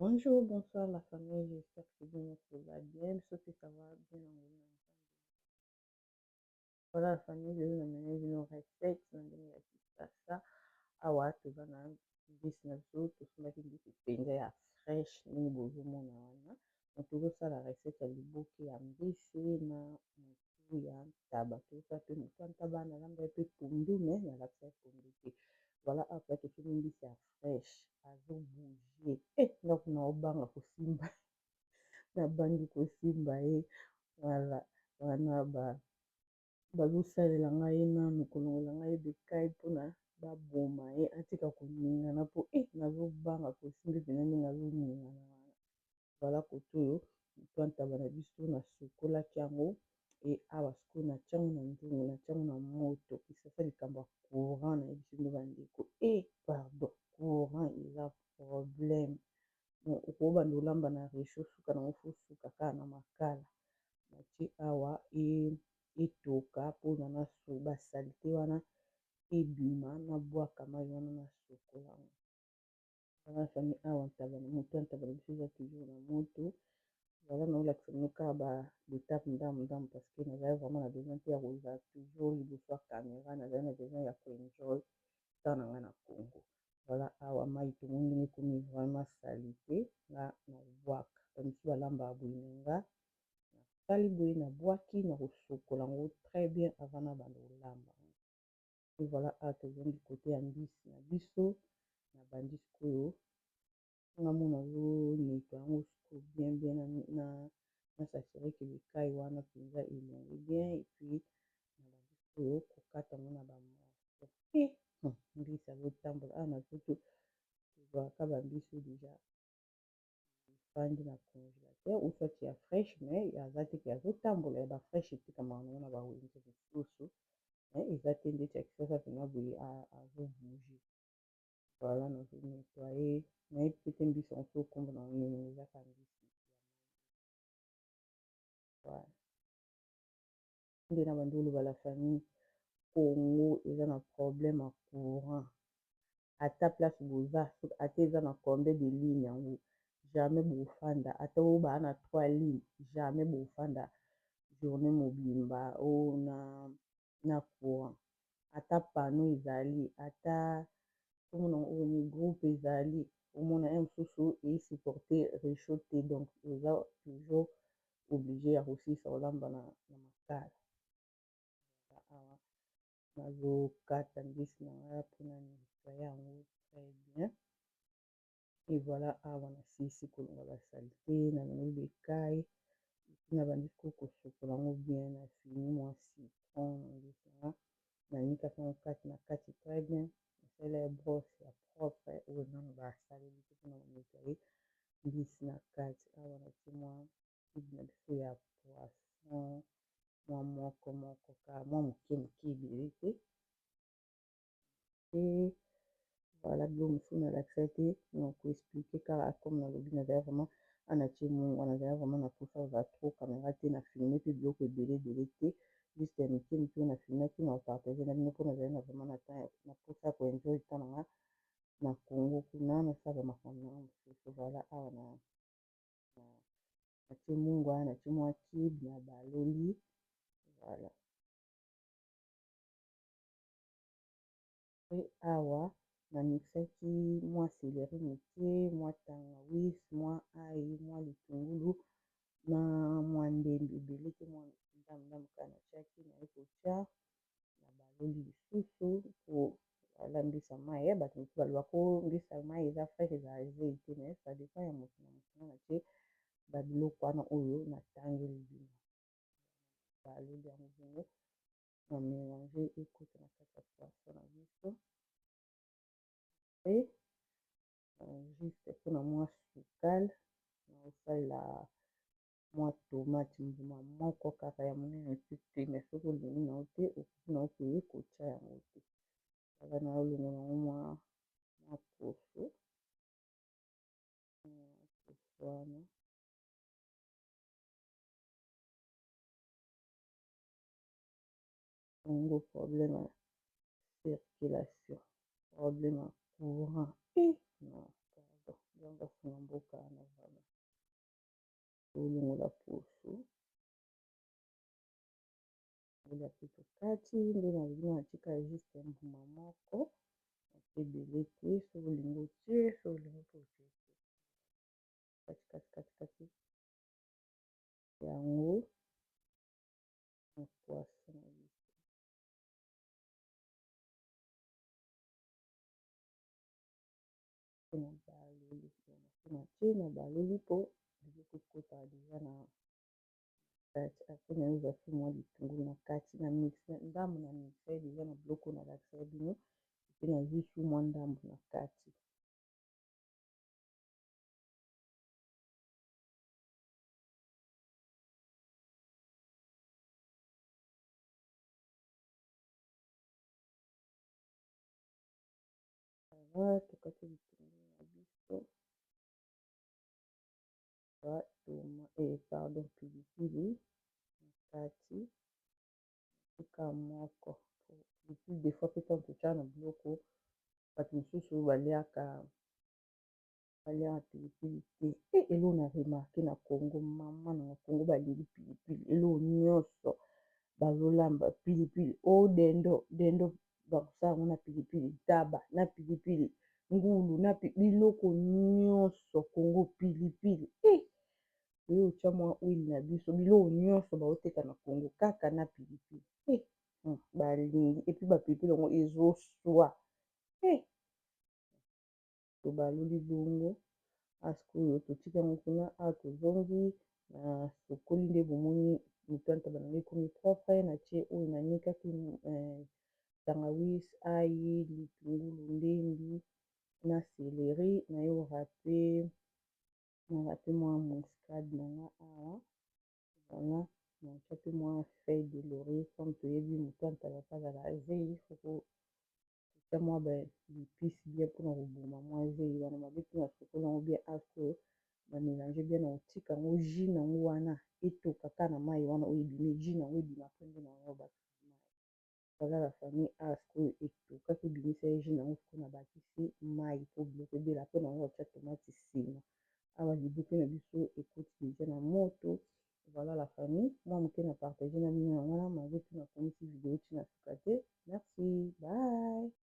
Bonjour, bonsoir la famille, j'espère que vous va bien. Biso mpe ça va bien na ngolu na Nzambe. Voilà la famille, lelo namemi bino recette na ndenge ya kisasa. Awa toza na mbisi na biso, tosombaki mbisi mpenza ya fraîche ndenge bozomona wana. Donc tozosala recette ya liboke ya mbisi na motu ya ntaba. Tozosala mpe motu ya ntaba, nalambaki mpe pondu, mais nalakisaki pondu te. Voilà, awa mpenza tosombi mbisi ya fraîche, azo bouger. Nga kuna obanga kosimba, nabangi kosimba ye. Voilà, wana bazosalela ngai ye nanu kolongola ngai bekai mpona baboma ye atika koningana, mpo nazobanga kosimba mpenza ndenge azoningana wana. Voilà, kote oyo motu ya ntaba na biso, nasukolaki yango. Awa sikoyo natiango na nzungu, natiango na moto. Kisasa likambo ya courant, nayebisi bino bandeko, pardon, courant eza problème. Okobanda olamba na réchaud, suka nango faut suka kaka na makala. Natie awa etoka mpona ba saleté wana ebima, nabwaka mai wana, nasukola yango. Voilà famille, awa ntaba, moto ya ntaba na biso eza toujours na moto. Voilà, naolakisa bino kaka ba étape ndambu ndambu, parce que nazali vraiment na besoin te ya kozala toujours liboso ya caméra. Nazali na besoin ya ko enjoy temps na ngai na Congo. Voilà, awa mai tomoni ndenge ekomi vraiment saleté, nga nabwaka. Bamisusu balambaka boye, na nga nasali boye, nabwaki na kosukola yango très bien avant nabanda kolamba. Et voilà, awa tozongi kote ya mbisi na biso. Nabandi sikoyo, nga mona azonettoyer yango sikoyo bien bien, na s'assurer que bekai wana mpenza elongwe bien. Et puis nabandi sikoyo kokata yango na ba morceau. Mbisi azotambola awa na poto, tozwaka bambisi déjà efandi na congélateur ou soit ya fraîche, mais aza te ke azotambola. Ya ba fraîche etekamaka nango na bawenze mosusu, mais eza te ndeti ya kisasa mpena boye azo bouger. Voilà, nazo nettoyer. Nayebi pe te mbisi yango so okombo nango nini, eza kaka mbisi. Voilà nde na bandi oloba la famille, Congo eza na problème ya courant. Ata place boza, ata eza na combien de ligne yango, jamais bofanda. Ata oyo baa na trois ligne, jamais bofanda journée mobimba oyo na courant. Ata panneau ezali, ata komona oyo ni groupe ezali, omona ye mosusu e supporter réchaud te. Donc oza toujours obligé ya kosilisa kolamba na makala. Awa nazokata mbisi na ngai mpona nettoyer yango très bien. Et voilà, awa nasilisi kolonga ba saleté, nalongoli bekai, na bandi sikoyo kosukola yango bien. Nafini mwa citron na mbisi na nga, nanikaki yango kati na kati très bien. Nasalela ya brosse ya propre oyo nano basaleli te mpona ko nettoyer mbisi na kati. Awa natie mwa cube na biso ya poisson, mwa moko moko kaka, mwa moke moke, ebele te. E voilà, biloko mosusu nalakisa te, na ko expliquer kaka comme nalobi. Nazali vraiment awa, natie mungwa. Nazali vraiment na mposa kozala trop caméra te, na filmer mpe biloko ebele ebele te, juste ya mike mike oyo na filmaki na ko partager na bino, mpo nazali na vraiment na temps, na mposa ya ko enjoy temps na nga na Congo kuna, nasala bamakambo na nga mosusu. Voilà, awa na natie mungwa, natie mwa cube na baloli. Voilà, pe awa namixaki mwa céleri moke, mwa tangawis, mwa ail, mwa litungulu na mwa ndembe, ebele te, mwa ndambu ndambu kaka natiaki. Naye kotia na baloli lisusu po alambisa mai. Bato mosusu balobaka mbisa mai eza fraîche, ezala zei te, mais ça dépend ya moto na moto. Nga natie babiloko wana oyo natangeli bino, baloli yango bongo, na mélanger, ekota na kati ya poisson na biso. E juste mpona mwa sukal, naosalela mwa tomate mbuma moko kaka ya monene te te, mais soki olingi na yo te, okoki na yo koye kotia yango te. Kaka na olongola yango mwa poso poso wana. Yango problème ya circulation, problème ya courant, non pardon. Nzambe asunga mboka wana vraiment. Tolongola poso olia pe tokati nde nalobi natika juste mbuma moko ebele te soki olingi otie soki olingi pe otie te kati kati kati kati yango na poisson na biso. Na baloli natie na baloli po biloko ekota deja na kati apres naye kozwa mwa litungulu na kati na mixe ndambu na mixe deja na biloko nalakisaki bino epe nazwi su mwa ndambu na kati. Awa tokati litungulu na biso ba pardon pilipili na kati tika moko pilipili des fois pe tango totyaka na biloko bato mosusu baliaka pilipili te. E eloko na remarke na Congo, mama na Congo balingi pilipili, eloko nyonso bazolamba pilipili o dendo dendo bakosala yango na pilipili, ntaba na pilipili, ngulu na biloko nyonso Congo pilipili. E toye otya mwa huile na biso, biloko nyonso baoteka na Congo kaka na pilipili. E balingi epuis bapilipili yango ezoswa. E tobaloli bongo sikoyo totiki yango kuna awa tozongi na sokoli nde bomoni moto ya ntaba na ngai ekomi propre natie oyo nanikaki tangawis ail litungulu ndembi na celerie naye orape na rape mwa muscade na nga awa wana natia pe mwa feuille de laurier comme toyebi moto ya ntaba pe azala zei foko kotia mwa ba epice bien mpona koboma mwa zeyi wana mabe mpe na sokoli yango bien askoyo na melange bien na kotika yango jus nango wana etoka kaka na mai wana oyo ebimi jus nango ebima mpe nde na yango bakisi mai. Voilà la famille awa sikoyo etokaki ebimisa ye jus nango sikoyo nabakisi mai mpo biloko ebela mpo na yango kotia tomate nsima awa liboke na biso ekoti deja na moto. Voilà la famille mwa moke na partage na bino yango wana malgre tout nakomisi video ti na suka te. Merci, bye.